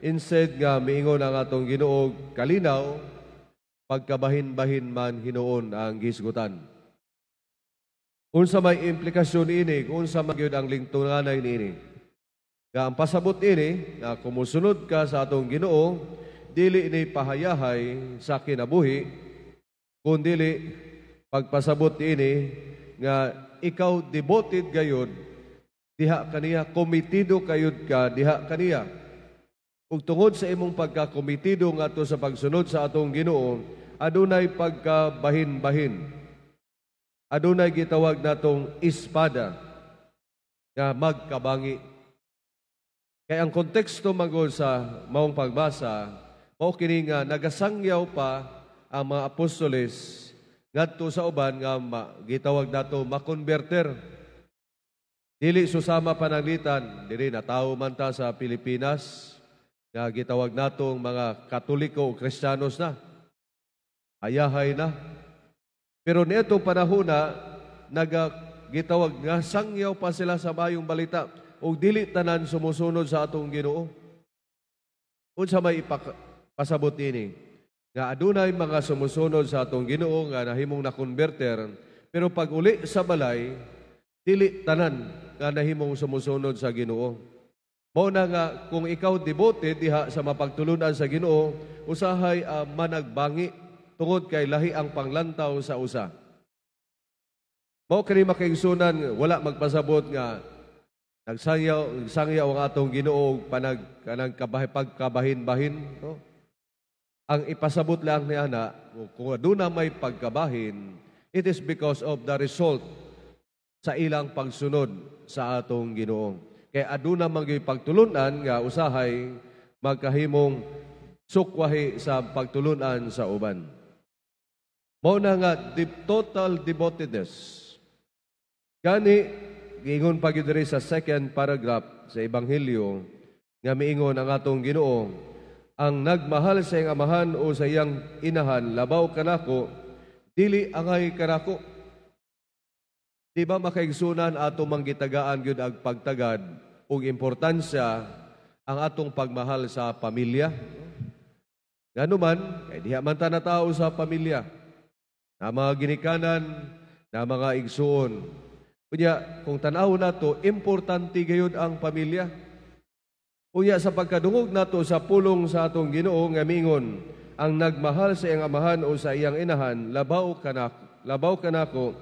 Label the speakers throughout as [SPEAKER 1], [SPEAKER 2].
[SPEAKER 1] Instead nga miingon ang atong Ginoo kalinaw, pagkabahin-bahin man hinuon ang gisgutan. Unsa may implikasyon ini, unsa man gyud ang lingtunganay niini? Nga ang pasabot ini nga kung mosunod ka sa atong Ginoo, dili ni pahayahay sa kinabuhi, kun dili pagpasabot ini nga ikaw devoted gayud diha kaniya, komitido kayod ka diha kaniya. Ug tungod sa imong pagkakomitido ngadto sa pagsunod sa atong Ginoo, adunay pagkabahin-bahin. Adunay gitawag natong espada nga magkabangi. Kay ang konteksto manggod sa maong pagbasa, mao kini nga nagasangyaw pa ang mga apostoles ngadto sa uban nga gitawag nato makonverter. Dili susama pananglitan, diri natawo man ta sa Pilipinas nga gitawag natong mga Katoliko o Kristiyanos na. Hayahay na. Pero niadtong panahon na naga gitawag nga sangyaw pa sila sa mayong balita ug dili tanan sumusunod sa atong Ginoo. Unsa may ipasabot ini? Nga adunay mga sumusunod sa atong Ginoo nga nahimong na converter, pero pag uli sa balay, dili tanan nga nahimong sumusunod sa Ginoo. Mao na nga kung ikaw devoted diha sa mapagtulunan sa Ginoo, usahay managbangi tungod kay lahi ang panglantaw sa usa. Mao kini, makaigsunan, wala magpasabot nga nagsangyaw nagsangyaw ang atong Ginoo panag kanang kabahi pagkabahin-bahin, no? Ang ipasabot lang ni ana, kung aduna may pagkabahin, it is because of the result sa ilang pagsunod sa atong Ginoo. Kay aduna man gyud pagtulunan nga usahay magkahimong sukwahi sa pagtulunan sa uban. Mao na nga total devotedness. Gani giingon pa gyud diri sa second paragraph sa Ebanghelyo nga miingon ang atong Ginoo, ang nagmahal sa iyang amahan o sa iyang inahan labaw kanako, dili angay kanako. Di ba, makaigsunan, ato mang gitagaan gyud ang pagtagad ug importansya ang atong pagmahal sa pamilya? Ngano man, kay diha man ta natawo sa pamilya. Na mga ginikanan, na mga igsuon. Unya, kung tan-aw nato, importante gayud ang pamilya. Unya, sa pagkadungog nato sa pulong sa atong Ginoo nga mingon, ang nagmahal sa iyang amahan o sa iyang inahan, labaw kanako,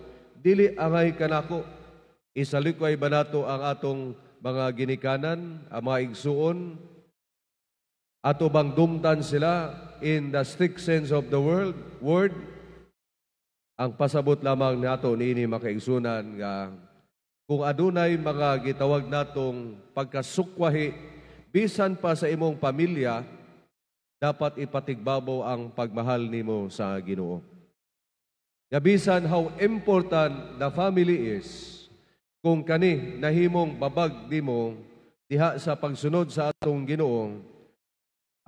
[SPEAKER 1] dili angay kanako. Isalikway ba nato ang atong mga ginikanan, ang mga igsuon? Ato bang dumtan sila in the strict sense of the word? Ang pasabot lamang nato niini, makaigsunan, nga kung adunay mga gitawag natong pagkasukwahi bisan pa sa imong pamilya, dapat ipatigbabaw ang pagmahal nimo sa Ginoo. Nga bisan how important the family is, kung kani nahimong babag nimo diha sa pagsunod sa atong Ginoo,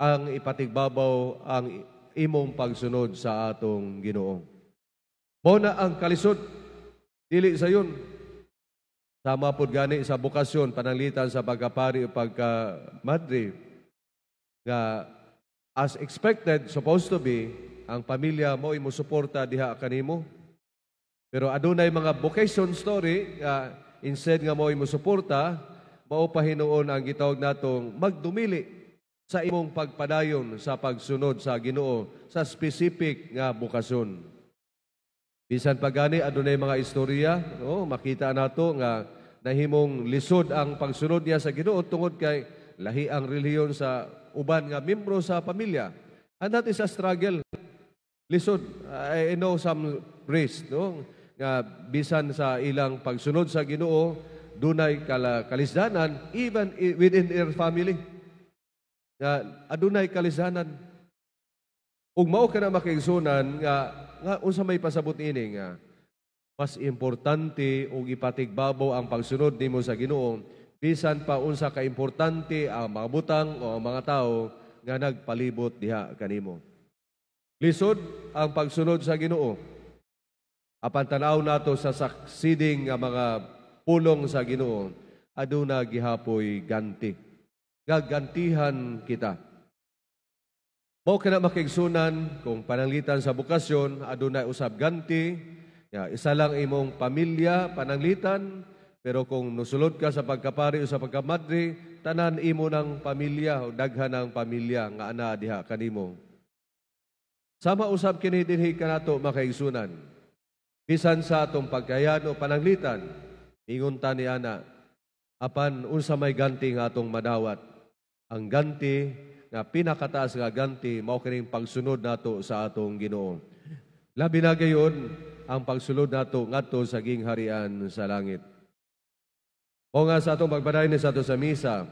[SPEAKER 1] ang ipatigbabaw ang imong pagsunod sa atong Ginoo. Mao na ang kalisod, dili sayon. Sama pod gani sa bokasyon, pananglitan sa pagkapari o pagka-madre, nga as expected, supposed to be, ang pamilya mo mo suporta diha kanimo. Pero adunay mga vocation story nga instead nga mo suporta, mao pa hinuon ang gitawag natong magdumili sa imong pagpadayon sa pagsunod sa Ginoo sa specific nga bokasyon. Bisan pa gani adunay mga istorya, no, makita nato nga nahimong lisod ang pagsunod niya sa Ginoo tungod kay lahi ang relihiyon sa uban nga membro sa pamilya. And that is a struggle. Lisod. I know some priest, no, nga bisan sa ilang pagsunod sa Ginoo, dunay kalisdanan even within their family. Nga adunay kalisdanan. Ug mao kana, makaigsunan, nga unsa may pasabot ini nga mas importante og ipatigbabaw ang pagsunod nimo sa Ginoo bisan pa unsa ka importante ang mga butang o ang mga tao nga nagpalibot diha kanimo. Lisod ang pagsunod sa Ginoo. Apan tan-aw nato sa succeeding nga mga pulong sa Ginoo, aduna gihapoy ganti. Gagantihan kita. Mao kana, mga kaigsuonan, kung pananglitan sa bokasyon, adunay usab ganti, ya, isa lang imong pamilya, pananglitan, pero kung nusulod ka sa pagkapari o sa pagkamadre, tanan imo ng pamilya o daghan ng pamilya nga ana diha kanimo. Sama usab kini dinhi kanato, mga kaigsuonan. Bisan sa atong pagkayan o pananglitan, ingon ta ni ana, apan unsa may ganti nga atong madawat? Ang ganti nga pinakataas nga ganti mao kining pagsunod nato sa atong Ginoo. Labi na gayon ang pagsulod nato ngadto sa gingharian sa langit. O nga sa atong pagpadayon sa ato sa misa,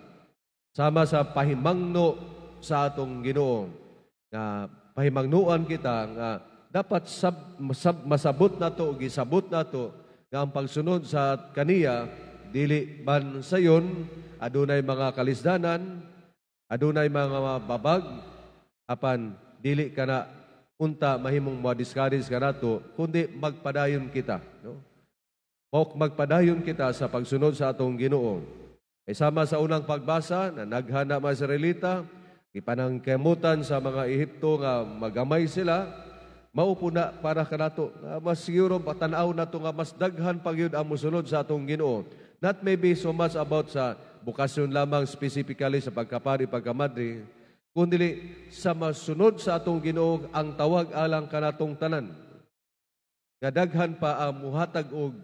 [SPEAKER 1] sama sa pahimangno sa atong Ginoo, nga pahimangnuan kita nga dapat masabot nato, gisabot nato nga ang pagsunod sa kaniya dili man sayon, adunay mga kalisdanan, adunay mga babag, apan dili kana unta mahimong ma-discourage kanato, kundi magpadayon kita, no? Mao magpadayon kita sa pagsunod sa atong Ginoo. Kay sama sa unang pagbasa na naghana mga Israelita, ipanangkemutan sa mga Ehipto nga magamay sila, mao po na para kanato. Nga mas siguro patanaw nato nga mas daghan pa gyud ang mosunod sa atong Ginoo. Not maybe so much about sa bokasyon lamang, specifically sa pagkapari, pagkamadre, kundi sa masunod sa atong Ginoo ang tawag alang kanatong tanan. Nga daghan pa ang muhatag og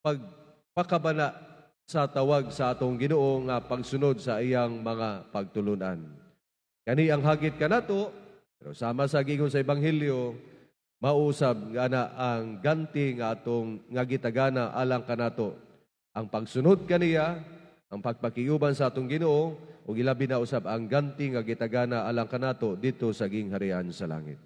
[SPEAKER 1] pagpakabana sa tawag sa atong Ginoo nga pagsunod sa iyang mga pagtulunan. Kani ang hagit kanato, pero sama sa giingon sa Ebanghelyo, mausab nga na ang ganti nga atong nga gitagana alang kanato. Ang pagsunod kaniya, ang pagpakiuban sa atong Ginoo, ug ilabi na usab ang ganti nga gitagana alang kanato dito sa gingharian sa langit.